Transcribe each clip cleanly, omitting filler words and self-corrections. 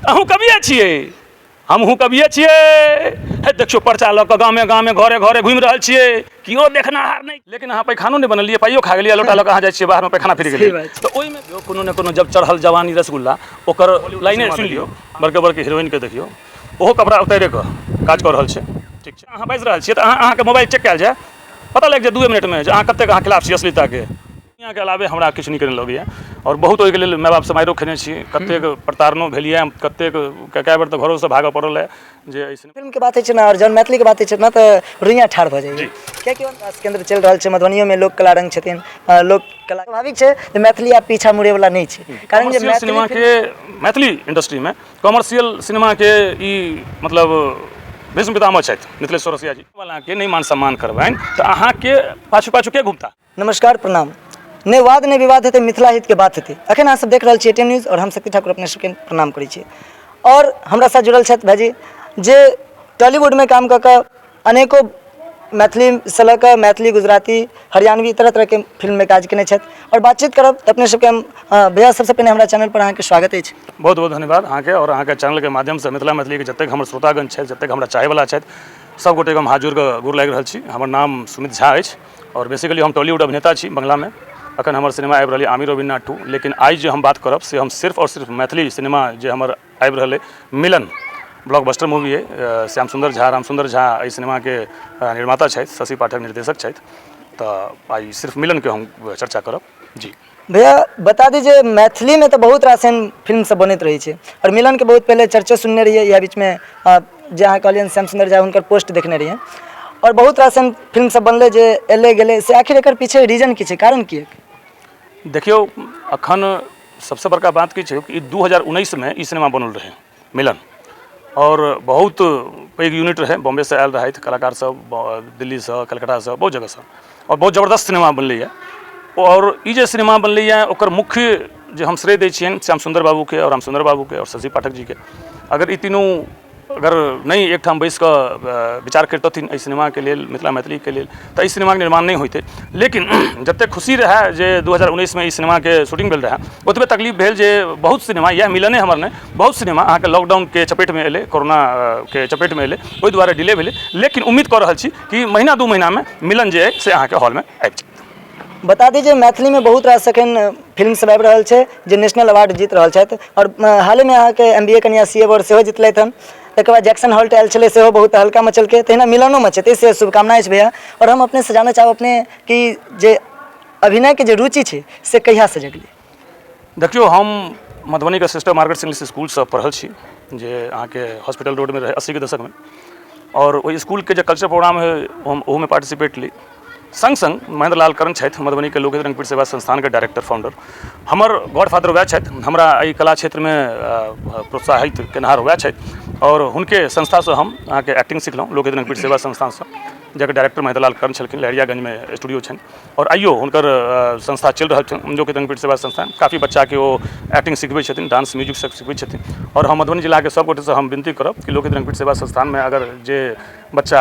अहूँ कविए छियै, हमहूँ कविए छियै। हे देखियौ, पर्चा लऽ कऽ गामे गामे घरे घरे घुमि रहल छियै, केओ देखनाहार नहि। लेकिन अहाँ पैखानो नहि बनलियै, पाइयो खा गेलियै, लोटा लऽ कऽ अहाँ जाइ छियै बाहरमे, पैखाना फिर गेलियै। तऽ ओहिमे कोनो ने कोनो जब चढ़ल जवानी रसगुल्ला, ओकर लाइने सुनि लियौ। बड़के बड़के हीरोइनके देखियौ, ओहो कपड़ा उतारि कऽ काज कऽ रहल छै। ठीक छै, अहाँ बाजि रहल छियै तऽ अहाँके मोबाइल चेक कयल जाय, पता लागि जायत 2 मिनटमे जे अहाँ कतेक अहाँ खिलाफ छी अश्लीलताके। दुनिआँके अलावे हमरा किछु नीक नहि लगैए आओर बहुत ओहिके लेल माय बापसँ मारिओ खेने छी, कतेक प्रताड़नो भेल यऽ, कतेक कए बेर तऽ घरोसँ भागऽ पड़ल यऽ जे अइसन फिल्मके बात होइ छै ने आओर जहन मैथिलीके बात होइ छै ने तऽ रुइयाँ ठाढ़ भऽ जाइए, कियाकि विकास केन्द्र चलि रहल छै। मधुबनियोमे लोक कला रंग छथिन। लोक कला स्वाभाविक छै जे मैथिली आब पीछा मुड़ैवला नहि छै, कारण जे मैथिली सिनेमाके मैथिली इंडस्ट्रीमे कॉमर्शियल सिनेमाके ई मतलब भीष्म पितामह छथि मिथिलेश चौरसिया जी। वालाके नहि मान सम्मान करबनि तऽ अहाँके पाछू पाछू के घुमता? नमस्कार, प्रणाम। नहि वाद नहि विवाद हेतै, मिथिला हितके बात हेतै। अखन अहाँ सब देख रहल छी एटीएम न्यूज आओर हम शक्ति ठाकुर अपने सबके प्रणाम करै छी। आओर हमरा साथ जुड़ल छथि भाइजी जे टॉलीवुडमे काम कऽ कऽ अनेको मैथिलीसँ लऽ कऽ मैथिली, गुजराती, हरियाणवी तरह तरहके फिल्ममे काज केने छथि आओर बातचीत करब तऽ अपने सबके हम। भैया, सबसँ पहिने हमरा चैनल पर अहाँके स्वागत अछि। बहुत बहुत धन्यवाद अहाँके आओर अहाँके चैनलके माध्यमसँ मिथिला मैथिलीके जतेक हमर श्रोतागण छथि, जतेक हमरा चाहैवला छथि, सब गोटेके हम हाथ जोड़ि कऽ गोर लागि रहल छी। हमर नाम सुमित झा अछि आओर बेसिकली हम टॉलीवुड अभिनेता छी। बंगलामे अखन हमर सिनेमा आबि रहल अइ आमिर रवीना 2। लेकिन आइ जे हम बात करब से हम सिर्फ आओर सिर्फ मैथिली सिनेमा जे हमर आबि रहल अइ मिलन, ब्लॉकबस्टर मूवी अइ। श्याम सुन्दर झा, राम सुन्दर झा एहि सिनेमाके निर्माता छथि, शशि पाठक निर्देशक छथि। तऽ आइ सिर्फ मिलनके हम चर्चा करब। जी भैया, बता दी जे मैथिलीमे तऽ बहुत रास एहन फिल्म सब बनैत रहै छै आओर मिलनके बहुत पहिले चर्चो सुनने रहियै। इएह बीचमे जे अहाँ कहलियनि श्याम सुन्दर झा, हुनकर पोस्ट देखने रहियै आओर बहुत रास एहन फिल्म सब बनलै जे एलै गेलै, से आखिर एकर पीछे रीजन की छै, कारण की? देखियौ, अखन सबसँ बड़का बात की छै कि 2019मे ई सिनेमा बनल रहै मिलन आओर बहुत पैघ यूनिट रहै। बॉम्बेसँ आयल रहथि कलाकार सब, दिल्लीसँ, कलकत्तासँ, बहुत जगहसँ आओर बहुत जबरदस्त सिनेमा बनलैए। आओर ई जे सिनेमा बनलैए ओकर मुख्य जे हम श्रेय दै छियनि श्याम सुन्दर बाबूके आओर राम सुन्दर बाबूके आओर शशि पाठक जीके। अगर ई तीनू अगर नहि एकठाम बैस कऽ विचार करितथिन एहि सिनेमाके लेल, मिथिला मैथिलीके लेल, तऽ एहि सिनेमाके निर्माण नहि होइतै। लेकिन जतेक खुशी रहए जे 2019मे ई सिनेमाके शूटिंग भेल रहए, ओतबे तकलीफ भेल जे बहुत सिनेमा, इएह मिलने हमर नहि, बहुत सिनेमा अहाँके लॉकडाउनके चपेटमे एलै, कोरोनाके चपेटमे एलै, ओहि दुआरे डिले भेलै। लेकिन उम्मीद कऽ रहल छी कि महीना 2 महीनामे मिलन जे अइ से अहाँके हॉलमे आबि जायत। बता दी जे मैथिलीमे बहुत रास एखन फिल्म सब आबि रहल छै जे नेशनल अवार्ड जीत रहल छथि आओर हालेमे अहाँके एम बी ए कनिया सी ए बर सेहो जितलथि हन। तकर बाद जैक्सन हॉल्ट आयल छलै, सेहो बहुत हल्का मचलकै, तहिना मिलनो मचेतै, से शुभकामना अछि भैया। आओर हम अपनेसँ जानऽ चाहब अपने कि जे अभिनयके जे रुचि छै से कहियासँ जगलै? देखियौ, हम मधुबनीके सिस्टर मार्गरेट इंग्लिश स्कूलसँ पढ़ल छी जे अहाँके हॉस्पिटल रोडमे रहै 80के दशकमे। आओर ओहि स्कूलके जे कल्चर प्रोग्राम होइ हम ओहूमे पार्टिसिपेट ली। सङ्ग सङ्ग महेन्द्र लाल कर्ण छथि मधुबनीके लोकहित रङ्गपीठ सेवा संस्थानके डायरेक्टर, फाउंडर, हमर गॉडफादर वएह छथि। हमरा एहि कला क्षेत्रमे प्रोत्साहित केनहार वएह छथि आओर हुनके संस्थासँ हम अहाँके एक्टिंग सिखलहुँ, लोकहित रङ्गपीठ सेवा संस्थानसँ, जकर डायरेक्टर महेन्द्र लाल कर्ण छलखिन। लहेरियागंजमे स्टूडियो छनि आओर आइयो हुनकर संस्था चलि रहल छनि, लोकहित रङ्गपीठ सेवा संस्थान। काफी बच्चाके ओ एक्टिंग सिखबै छथिन, डांस, म्यूजिक सब सिखबै छथिन। आओर हम मधुबनी जिलाके सब गोटेसँ हम विनती करब कि लोकहित रङ्गपीठ सेवा संस्थानमे अगर जे बच्चा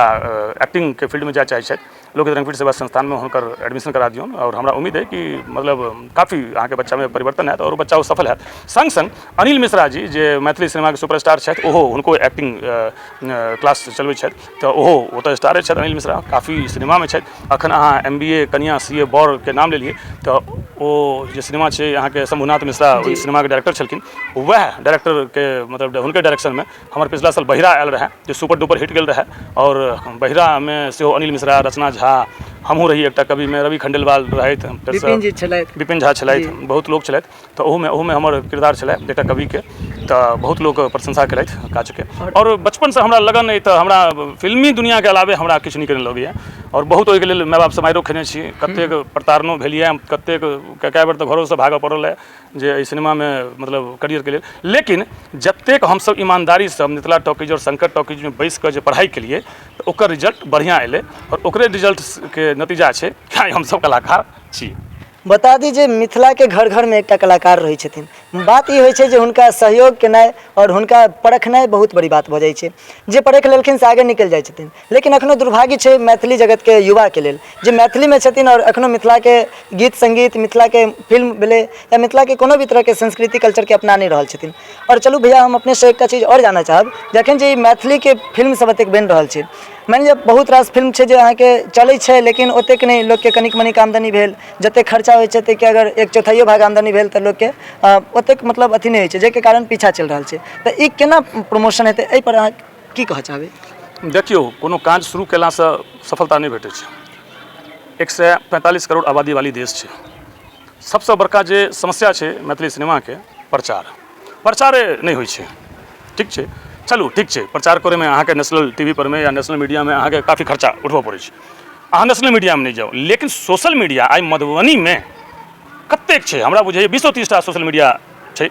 एक्टिंगके फील्डमे जाय चाहै छथि, लोकहित रङ्गपीठ सेवा संस्थानमे हुनकर एडमिशन करा दियौन। आओर हमरा उम्मीद अइ कि मतलब काफी अहाँके बच्चामे परिवर्तन हैत आओर ओ बच्चा ओ सफल हैत। सङ्ग सङ्ग अनिल मिश्रा जी जे मैथिली सिनेमाके सुपरस्टार छथि, ओहो हुनको एक्टिंग क्लास चलबै छथि, तऽ ओहो ओतऽ स्टारे छथि। अनिल मिश्रा काफी सिनेमामे छथि। अखन अहाँ एम बी ए कनिया सी ए बरके नाम लेलियै, तऽ ओ जे सिनेमा छै अहाँके शम्भुनाथ मिश्रा ओहि सिनेमाके डायरेक्टर छलखिन। वएह डायरेक्टरके मतलब हुनके डायरेक्शनमे हमर पिछला साल बहिरा आयल रहए जे सुपर डुपर हिट गेल रहए। आओर बहिरामे सेहो अनिल मिश्रा, रचना झा, हमहूँ रही एकटा कविमे, रवि खंडेलवाल रहथि, विपिन जी छलथि, विपिन झा छलथि, बहुत लोक छलथि। तऽ ओहूमे ओहूमे हमर किरदार छलै एकटा कविके, तऽ बहुत लोक प्रशंसा केलथि काजके। आओर बचपनसँ हमरा लगन अइ तऽ हमरा फिल्मी दुनिआँके अलावे हमरा किछु नीक नहि लगैए। आओर बहुत ओहिके लेल माय बापसँ मारिओ खेने छी, कतेक प्रताड़नो भेल यऽ, कतेक कए बेर तऽ घरोसँ भागऽ पड़ल यऽ जे एहि सिनेमामे मतलब करियरके लेल। लेकिन जतेक हमसब ईमानदारीसँ मिथिला टॉकीज आओर शंकर टॉकीजमे बैस कऽ जे पढ़ाइ केलियै तऽ ओकर रिजल्ट बढ़िआँ एलै आओर ओकरे रिजल्टके नतीजा छै कि आइ हमसब कलाकार छी। बता दी जे मिथिलाके घर घरमे एकटा कलाकार रहै छथिन। बात ई होइ छै जे हुनका सहयोग केनाइ आओर हुनका परखनाइ बहुत बड़ी बात भऽ जाइ छै। जे परख लेलखिन से आगे निकलि जाइ छथिन, लेकिन एखनो दुर्भाग्य छै मैथिली जगतके युवाके लेल जे मैथिलीमे छथिन आओर एखनो मिथिलाके गीत सङ्गीत, मिथिलाके फिल्म भेलै या मिथिलाके कोनो भी तरहके संस्कृति कल्चरके अपना नहि रहल छथिन। आओर चलू भैया, हम अपनेसँ एकटा चीज आओर जानऽ चाहब, जखन जे ई मैथिलीके फिल्म सब एतेक बनि रहल छै, मानि लिअ बहुत रास फिल्म छै जे अहाँके चलै छै, लेकिन ओतेक नहि, लोकके कनिक मनिक आमदनी भेल, जतेक खर्चा होइ छै ताहिके अगर एक चौथाइयो भाग आमदनी भेल तऽ लोकके ओतेक मतलब अथी नहि होइ छै, जाहिके कारण पीछा चलि रहल छै। तऽ ई केना प्रमोशन हेतै, एहिपर अहाँ की कहऽ चाहबै? देखियौ, कोनो काज शुरू कयलासँ सफलता नहि भेटै छै। 145 करोड़ आबादी वाली देश छै। सबसँ बड़का जे समस्या छै मैथिली सिनेमाके, प्रचार। प्रचारे नहि होइ छै। ठीक छै, चलू ठीक छै, प्रचार करैमे अहाँके नेशनल टी वी परमे या नेशनल मीडियामे अहाँके काफी खर्चा उठबऽ पड़ै छै। अहाँ नेशनल मीडियामे नहि जाउ, लेकिन सोशल मीडिया आइ मधुबनीमे कतेक छै, हमरा बुझाइए 20 30टा सोशल मीडिया छै।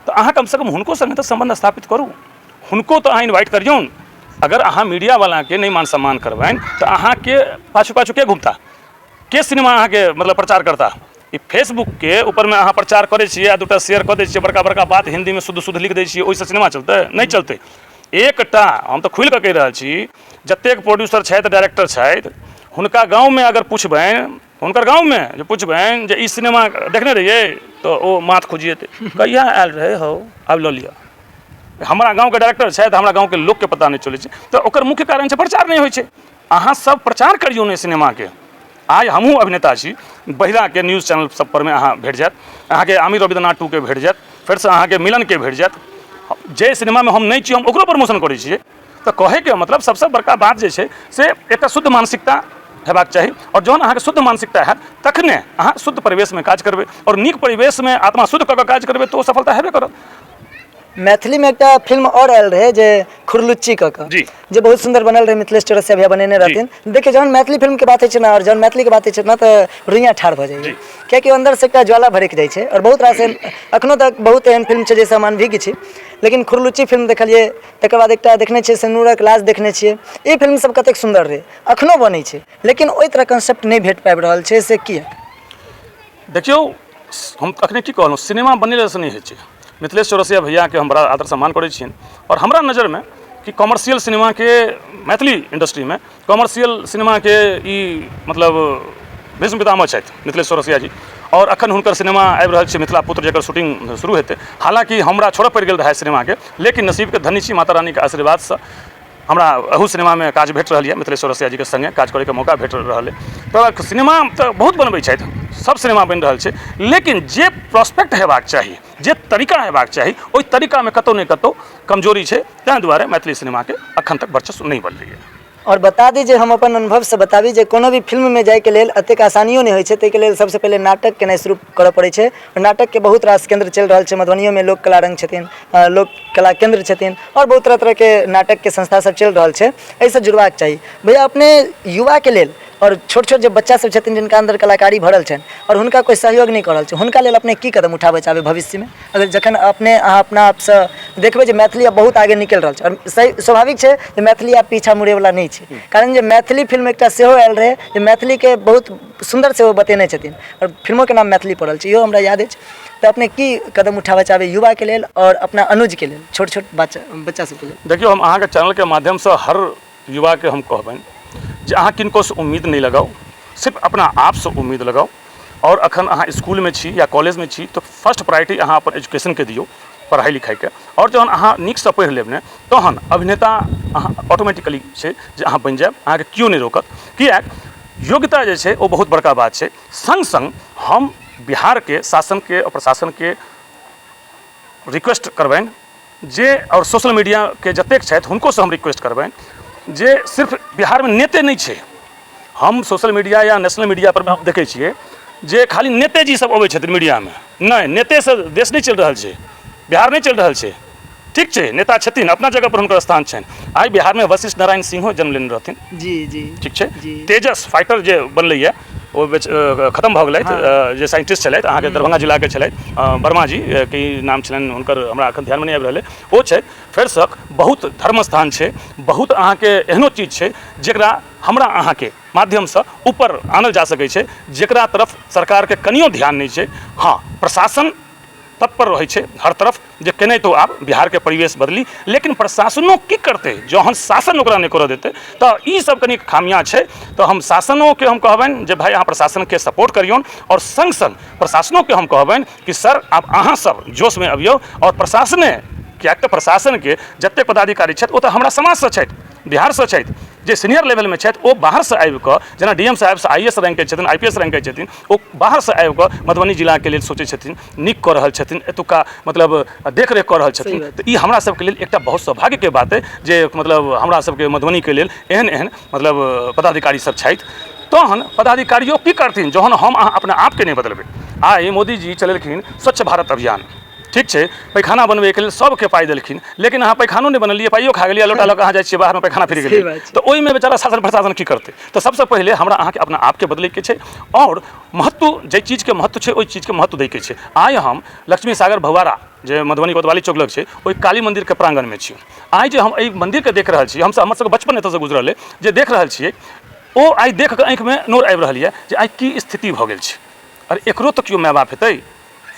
तऽ अहाँ कमसँ कम हुनको सङ्गे तऽ सम्बन्ध स्थापित करू, हुनको तऽ अहाँ इन्वाइट करियौन। अगर अहाँ मीडियावलाके नहि मान सम्मान करबनि तऽ अहाँके पाछू पाछू के घुमता, के सिनेमा अहाँके मतलब प्रचार करता? ई फेसबुकके ऊपरमे अहाँ प्रचार करै छियै आ दूटा शेयर कऽ दै छियै, बड़का बड़का बात हिन्दीमे शुद्ध शुद्ध लिख दै छियै, ओहिसँ सिनेमा चलतै? नहि चलतै। एकटा हम तऽ खुलि कऽ कहि रहल छी, जतेक प्रोड्यूसर छथि, डायरेक्टर छथि, हुनका गाँवमे अगर पुछबनि, हुनकर गाँवमे जे पुछबनि जे ई सिनेमा देखने रहियै, तऽ ओ माथ खुजिएतै, कहिया आयल रहै हौ, आब लऽ लिअ। हमरा गाँवके डायरेक्टर छथि, हमरा गाँवके लोकके पता नहि चलै छै, तऽ ओकर मुख्य कारण छै प्रचार नहि होइ छै। अहाँ सब प्रचार करियौ ने सिनेमाके। आइ हमहूँ अभिनेता छी, बहिराके न्यूज चैनल सब परमे अहाँ भेट जायत, अहाँके आमिर रविन्द्रनाथ टूके भेट जायत, फेरसँ अहाँके मिलनके भेट जायत। जे सिनेमामे हम नहि छी, हम ओकरो प्रमोशन करै छियै। तऽ कहैके मतलब सबसँ बड़का बात जे छै से एकटा शुद्ध मानसिकता हेबाक चाही, आओर जहन अहाँके शुद्ध मानसिकता हैत तखने अहाँ शुद्ध परिवेशमे काज करबै, आओर नीक परिवेशमे आत्मा शुद्ध कऽ कऽ काज करबै तऽ ओ सफलता हेबे करत। मैथिलीमे एकटा फिल्म आओर आयल रहै जे खुरलुच्ची कऽ कऽ जी। जे बहुत सुन्दर बनल रहै, मिथिलेश चौरसिया भैया बनेने रहथिन। देखियौ, जहन मैथिली फिल्मके बात होइ छै ने आओर जहन मैथिलीके बात होइ छै ने तऽ रुइयाँ ठाढ़ भऽ जाइए, कियाकि अन्दरसँ एकटा ज्वाला भड़कि जाइ छै। आओर बहुत रास एहन एखनो तक बहुत एहन फिल्म छै जाहिसँ हम अनभिज्ञ छी, लेकिन खुरलुच्ची फिल्म देखलियै, तकर बाद एकटा देखने छियै सिन्दूरक लाज देखने छियै। ई फिल्म सब कतेक सुन्दर रहै, एखनो बनै छै, लेकिन ओहि तरह कॉन्सेप्ट नहि भेट पाबि रहल छै, से किया? देखियौ, हम अखने की कहलहुँ, सिनेमा बनेलासँ नहि होइ छै। मिथिलेश चौरसिया भैयाके हम बड़ा आदर सम्मान करै छियनि, आओर हमरा नजरमे कि कॉमर्शियल सिनेमाके मैथिली इंडस्ट्रीमे कॉमर्शियल सिनेमाके ई मतलब भीष्म पितामह छथि मिथिलेश चौरसिया जी। आओर अखन हुनकर सिनेमा आबि रहल छै मिथिला पुत्र, जकर शूटिंग शुरू हेतै। हालाँकि हमरा छोड़ऽ पड़ि गेल रहए सिनेमाके, लेकिन नसीबके धनी छी, माता रानीके आशीर्वादसँ हमरा एहू सिनेमामे काज भेट रहल यऽ, मिथिलेश चौरसिया जीके सङ्गे काज करैके मौका भेट रहल अइ। तऽ सिनेमा तऽ बहुत बनबै छथि, सब सिनेमा बनि रहल छै, लेकिन जे प्रोस्पेक्ट हेबाक चाही, जे तरीका हेबाक चाही, ओहि तरीकामे कतहु ने कतहु कमजोरी छै। ताहि दुआरे मैथिली सिनेमाके अखन तक वर्चस्व नहि बनलैए। आओर बता दी जे हम अपन अनुभवसँ बताबी जे कोनो भी फिल्ममे जाइके लेल एतेक आसानियो नहि होइ छै। ताहिके लेल सबसँ पहिले नाटक केनाइ शुरू करऽ पड़ै छै। नाटकके बहुत रास केन्द्र चलि रहल छै मधुबनियोमे, लोक कला रङ्ग छथिन, लोक कला केन्द्र छथिन, आओर बहुत तरह तरहके नाटकके संस्था सब चलि रहल छै। एहिसँ जुड़बाक चाही। भैया, अपने युवाके लेल आओर छोट छोट जे बच्चा सब छथिन जिनका अन्दर कलाकारी भरल छनि आओर हुनका कोइ सहयोग नहि कऽ रहल छै, हुनका लेल अपने की कदम उठाबऽ चाहबै भविष्यमे, अगर जखन अपने अहाँ अपना आपसँ देखबै जे मैथिली आब बहुत आगे निकलि रहल छै? आओर सही स्वाभाविक छै जे मैथिली आब पीछा मुड़ैवला नहि छै, कारण जे मैथिली फिल्म एकटा सेहो आयल रहै जे मैथिलीके बहुत सुन्दर सेहो बतेने छथिन, आओर फिल्मोके नाम मैथिली पड़ल छै, इहो हमरा याद अछि। तऽ अपने की कदम उठाबऽ चाहबै युवाके लेल आओर अपना अनुजके लेल, छोट छोट बच्चा बच्चा सबके लेल? देखियौ, हम अहाँके चैनलके माध्यमसँ हर युवाके हम कहबनि जे अहाँ किनकोसँ उम्मीद नहि लगाउ, सिर्फ अपना आपसँ उम्मीद लगाउ। आओर अखन अहाँ इसकुलमे छी या कॉलेजमे छी तऽ फर्स्ट प्रायोरिटी अहाँ अपन एजुकेशनके दियौ, पढ़ाइ लिखाइके। आओर जहन अहाँ नीकसँ पढ़ि लेब ने, तहन अभिनेता अहाँ ऑटोमेटिकली छै जे अहाँ बनि जायब, अहाँके केओ नहि रोकत, किएक योग्यता जे छै ओ बहुत बड़का बात छै। सङ्ग सङ्ग हम बिहारके शासनके आओर प्रशासनके रिक्वेस्ट करबनि जे, आओर सोशल मीडियाके जतेक छथि हुनकोसँ हम रिक्वेस्ट करबनि जे सिर्फ बिहारमे नेते नहि छै। हम सोशल मीडिया या नेशनल मीडिया पर हम देखै छियै जे खाली नेतेजी सब अबै छथिन मीडियामे। नहि, नेतेसँ देश नहि चलि रहल छै, बिहार नहि चलि रहल छै। ठीक छै, नेता छथिन, अपना जगह पर हुनकर स्थान छनि। आइ बिहारमे वशिष्ठ नारायण सिंहो जन्म लेने रहथिन। जी जी। ठीक छै। तेजस फाइटर जे बनलैए ओ खतम भऽ गेलथि। जे साइंटिस्ट छलथि, अहाँके दरभंगा जिलाके छलथि, वर्मा जी की नाम छलनि हुनकर, हमरा एखन ध्यानमे नहि आबि रहल अइ, ओ छथि। फेरसँ बहुत धर्म स्थान छै, बहुत अहाँके एहनो चीज छै जकरा हमरा अहाँके माध्यमसँ ऊपर आनल जा सकै छै, जकरा तरफ सरकारके कनियो ध्यान नहि छै। हँ, प्रशासन तत्पर रहै छै हर तरफ जे केनाहितो आब बिहारके परिवेश बदली। लेकिन प्रशासनो की करतै जहन शासन ओकरा नहि करऽ देतै? तऽ ई सब कनि खामियाँ छै। तऽ हम शासनोके हम कहबनि जे भाइ, अहाँ प्रशासनके सपोर्ट करियौन, आओर सङ्ग सङ्ग प्रशासनोके हम कहबनि कि सर, आब अहाँ सब जोशमे अबियौ। आओर प्रशासने किएक तऽ प्रशासनके जतेक पदाधिकारी छथि, ओ तऽ हमरा समाजसँ छथि, बिहारसँ छथि। जे सीनियर लेवलमे छथि, ओ बाहरसँ आबि कऽ, जेना डी एम साहेब I S रैङ्कके छथिन, I P S रैङ्कके छथिन, ओ बाहरसँ आबि कऽ मधुबनी जिलाके लेल सोचै छथिन, नीक कऽ रहल छथिन, एतुका मतलब देखरेख कऽ रहल छथिन। तऽ ई हमरा सबके लेल एकटा बहुत सौभाग्यके बात अइ जे मतलब हमरा सबके मधुबनीके लेल एहन एहन मतलब पदाधिकारी सब छथि। तहन पदाधिकारियो की करथिन जहन हम अहाँ अपना आपके नहि बदलबै? आइ मोदीजी चलेलखिन स्वच्छ भारत अभियान, ठीक छै, पैखाना बनबैके लेल सबके पाइ देलखिन, लेकिन अहाँ पैखानो नहि बनेलियै, पाइयो खा गेलियै, लोटा लऽ कऽ अहाँ जाइ छियै बाहरमे, पैखाना फिर गेलियै। तऽ ओहिमे बेचारा शासन प्रशासन की करतै? तऽ सबसँ पहिले हमरा अहाँके अपना आपके बदलैके छै, आओर महत्व, जाहि चीजके महत्व छै, ओहि चीजके महत्व दैके छै। आइ हम लक्ष्मी सागर भौआरा, जे मधुबनी कोतवाली चौक लग छै, ओहि काली मन्दिरके प्राङ्गणमे छी। आइ जे हम एहि मन्दिरके देख रहल छी, हमसब, हमर सबके बचपन एतऽसँ गुजरल अइ, जे देख रहल छियै, ओ आइ देख कऽ आँखिमे नोर आबि रहल यऽ जे आइ की स्थिति भऽ गेल छै। अरे, एकरो तऽ केओ माय बाप हेतै?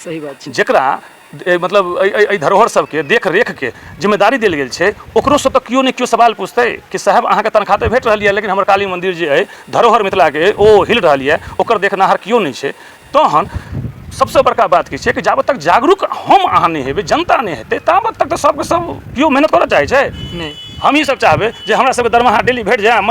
सही बात छै। जकरा मतलब एहि धरोहर सबके देख रेखके जिम्मेदारी देल गेल छै, ओकरोसँ तऽ केओ ने केओ सवाल पुछतै कि साहेब, अहाँके तनख्वाह तऽ भेट रहल यऽ, लेकिन हमर काली मन्दिर जे अइ, धरोहर मिथिलाके, ओ हिल रहल यऽ, ओकर देखनाहार केओ नहि छै। तहन सबसँ बड़का बात की छै कि जाबत तक जागरूक हम अहाँ नहि हेबै, जनता नहि हेतै, ताबत तक तऽ सबके सब केओ मेहनत करऽ चाहै छै? नहि। हमही सब चाहबै जे हमरा सबके दरमाहा डेली भेट जाय,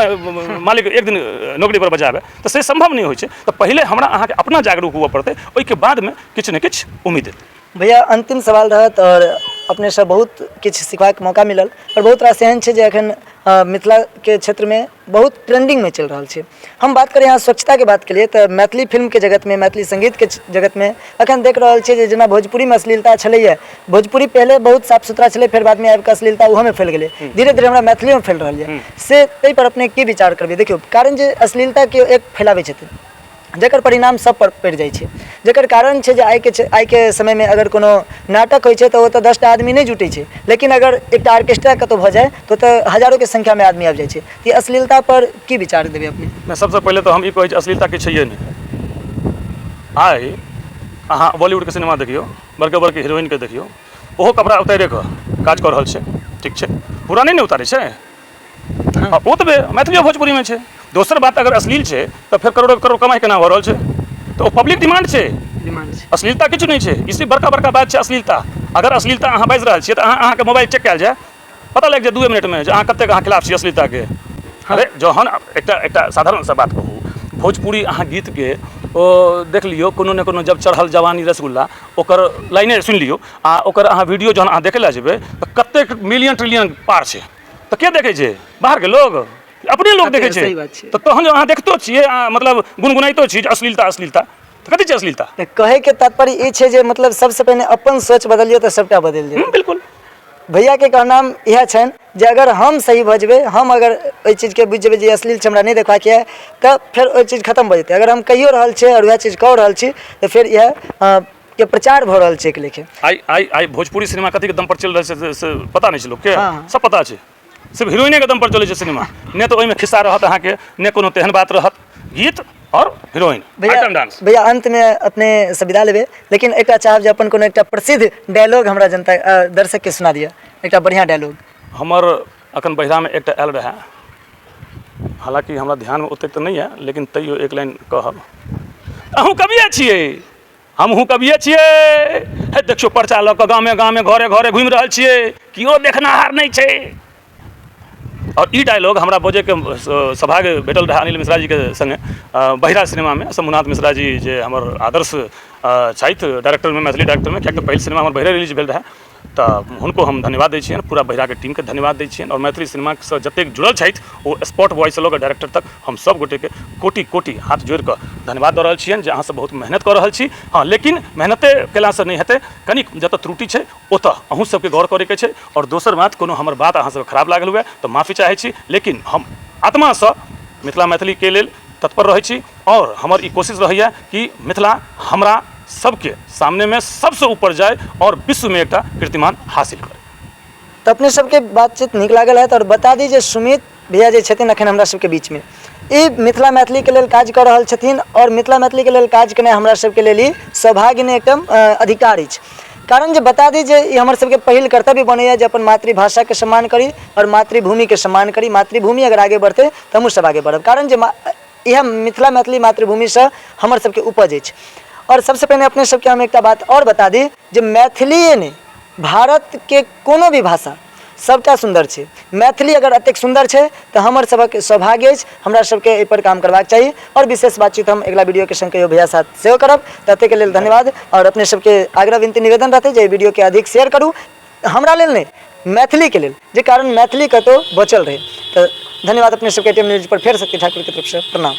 मालिक एक दिन नौकरी पर बजाबै, तऽ से सम्भव नहि होइ छै। तऽ पहिले हमरा अहाँके अपना जागरूक हुअ पड़तै, ओहिके बादमे किछु ने किछु उम्मीद हेतै। भैया, अंतिम सवाल रहत, आओर अपनेसँ बहुत किछु सिखबाक मौका मिलल, पर बहुत रास एहन छै जे एखन मिथिलाके क्षेत्रमे बहुत ट्रेंडिंगमे चलि रहल छै। हम बात करी, अहाँ स्वच्छताके बात केलियै, तऽ मैथिली फिल्मके जगतमे, मैथिली सङ्गीतके जगतमे एखन देख रहल छियै जे जेना भोजपुरीमे अश्लीलता छलैए, भोजपुरी पहिले बहुत साफ सुथरा छलै, फेर बादमे आबि कऽ अश्लीलता ओहोमे फैल गेलै, धीरे धीरे हमरा मैथिलीमे फैल रहल यऽ, से ताहिपर अपने की विचार करबै? देखियौ, कारण जे अश्लीलताके एक फैलाबै छथिन, जकर परिणाम सब पर पड़ि जाइ छै, जकर कारण छै जे आइके आइके समयमे अगर कोनो नाटक होइ छै तऽ ओतऽ 10टा आदमी नहि जुटै छै, लेकिन अगर एकटा ऑर्केस्ट्रा कतहु भऽ जाइ तऽ ओतऽ हजारोके संख्यामे आदमी आबि जाइ छै। तऽ ई अश्लीलता पर की विचार देबै अपने? नहि, सबसँ पहिले तऽ हम ई कहै छी, अश्लीलता किछु छैहे नहि। आइ अहाँ बॉलीवुडके सिनेमा देखियौ, बड़के बड़के हीरोइनके देखियौ, ओहो कपड़ा उतारिए कऽ काज कऽ रहल छै, ठीक छै? पूरा नहि ने उतारै छै। आ ओतबे मैथिलियो भोजपुरीमे छै। दोसर बात, अगर अश्लील छै तऽ फेर करोड़ो करोड़ कमाइ केना भऽ रहल छै? तऽ ओ पब्लिक डिमांड छै। डिमांड छै। अश्लीलता किछु नहि छै, ई सिर्फ बड़का बड़का बात छै अश्लीलता। अगर अश्लीलता अहाँ बाजि रहल छियै तऽ अहाँ, अहाँके मोबाइल चेक कयल जाय, पता लागि जाय 2 मिनटमे जे अहाँ कतेक, अहाँ खिलाफ छी अश्लीलताके। अरे, जहन एकटा एकटा साधारण सा बात कहू, भोजपुरी अहाँ गीतके ओ देख लियौ, कोनो ने कोनो जब चढ़ल जवानी रसगुल्ला, ओकर लाइने सुनि लियौ, आ ओकर अहाँ वीडियो जहन अहाँ देखै लए जेबै तऽ कतेक मिलियन ट्रिलियन पार छै। तऽ के देखै छै? बाहरके लोग, अपने लोग देखै छै। सही बात छै। तऽ तहन जे अहाँ देखतो छियै आ मतलब गुनगुनाइतो छी जे अश्लीलता, अश्लीलता, तऽ कथी छै अश्लीलता? तऽ कहैके तात्पर्य ई छै जे मतलब सबसँ पहिने अपन सोच बदलियौ तऽ सबटा बदलि जेतै। बिल्कुल। भैयाके कहनाम इएह छनि जे अगर हम सही भऽ जेबै, हम अगर ओहि चीजके बुझि जेबै जे अश्लील छै, हमरा नहि देखबाक यऽ, तऽ फेर ओहि चीज खतम भऽ जेतै। अगर हम कहियो रहल छियै आओर वएह चीज कऽ रहल छी तऽ फेर इएह के प्रचार भऽ रहल छै एक लेखे। आइ आइ आइ भोजपुरी सिनेमा कथीके दम पर चलि रहल छै से पता नहि छै लोकके? हँ। सब पता छै, सिर्फ हीरोइनेके दम पर चलै छै सिनेमा। नहि तऽ ओहिमे खिस्सा रहत अहाँके, नहि कोनो तेहन बात रहत, गीत आओर हीरोइन, भैया, आइटम डांस। भैया, अंतमे अपने से विदा लेबै, लेकिन एकटा चाहब जे अपन कोनो एकटा प्रसिद्ध डायलॉग हमरा जनता दर्शकके सुना दिअ, एकटा बढ़िआँ डायलॉग। हमर अखन बहिरामे एकटा आयल रहए, हालाँकि हमरा ध्यानमे ओतेक तऽ नहि यऽ, लेकिन तैयो एक लाइन कहब। अहूँ कविए छियै, हमहूँ कविए छियै, हे देखियौ, पर्चा लऽ कऽ गामे गामे, घरे घरे घुमि रहल छियै, केओ देखनाहार नहि छै। आओर ई डायलॉग हमरा बजैके सौभाग्य भेटल रहए अनिल मिश्रा जीके सङ्गे बहिरा सिनेमामे। शम्भुनाथ मिश्रा जी जे हमर आदर्श छथि डायरेक्टरमे, मैथिली डायरेक्टरमे, किएकि तऽ पहिल सिनेमा हमर बहिरे रिलीज भेल रहए, तऽ हुनको हम धन्यवाद दै छियनि, पूरा बहिराके टीमके धन्यवाद दै छियनि, आओर मैथिली सिनेमासँ जतेक जुड़ल छथि, ओ स्पॉट बॉयसँ लऽ कऽ डायरेक्टर तक, हम सब गोटेके कोटि कोटि हाथ जोड़ि कऽ धन्यवाद दऽ रहल छियनि जे अहाँसब बहुत मेहनत कऽ रहल छी। हँ, लेकिन मेहनते केलासँ नहि हेतै, कनिक जतऽ त्रुटि छै ओतऽ अहूँ सबके गौर करैके छै। आओर दोसर बात, कोनो हमर बात अहाँ सबके खराब लागल हुए तऽ माफी चाहै छी, लेकिन हम आत्मासँ मिथिला मैथिलीके लेल तत्पर रहै छी, आओर हमर ई कोशिश रहैए कि मिथिला हमरा सबके सामनेमे सबसँ ऊपर जाय आओर विश्वमे एकटा कीर्तिमान हासिल करै। तऽ अपने सबके बातचीत नीक लागल हैत, आओर बता दी जे सुमित भैया जे छथिन एखन हमरा सबके बीचमे, ई मिथिला मैथिलीके लेल काज कऽ रहल छथिन, आओर मिथिला मैथिलीके लेल काज केनाइ हमरा सबके लेल ई सौभाग्य नहि, एकदम अधिकार अछि। कारण जे बता दी जे ई हमर सबके पहिल कर्तव्य बनैया जे अपन मातृभाषाके सम्मान करी आओर मातृभूमिके सम्मान करी। मातृभूमि अगर आगे बढ़तै तऽ हमहूँ सब आगे बढ़ब, कारण जे इएह मिथिला मैथिली मातृभूमिसँ हमर सबके उपज अछि। आओर सबसँ पहिने अपने सबके हम एकटा बात आओर बता दी जे मैथिलिए नहि, भारतके कोनो भी भाषा सबटा सुन्दर छै। मैथिली अगर एतेक सुन्दर छै तऽ हमर सबक सौभाग्य अछि, हमरा सबके एहिपर काम करबाक चाही। आओर विशेष बातचीत हम अगिला वीडियोके संग कहियो भैया साथ सेहो करब। ततेकके लेल धन्यवाद। आओर अपने सबके आग्रह विनती निवेदन रहतै जे एहि वीडियोके अधिक शेयर करू, हमरा लेल नहि, मैथिलीके लेल, जे कारण मैथिली कतहु बचल रहै। तऽ धन्यवाद अपने सबके। एटीएम न्यूज पर फेर शक्ति ठाकुरके तरफसँ प्रणाम।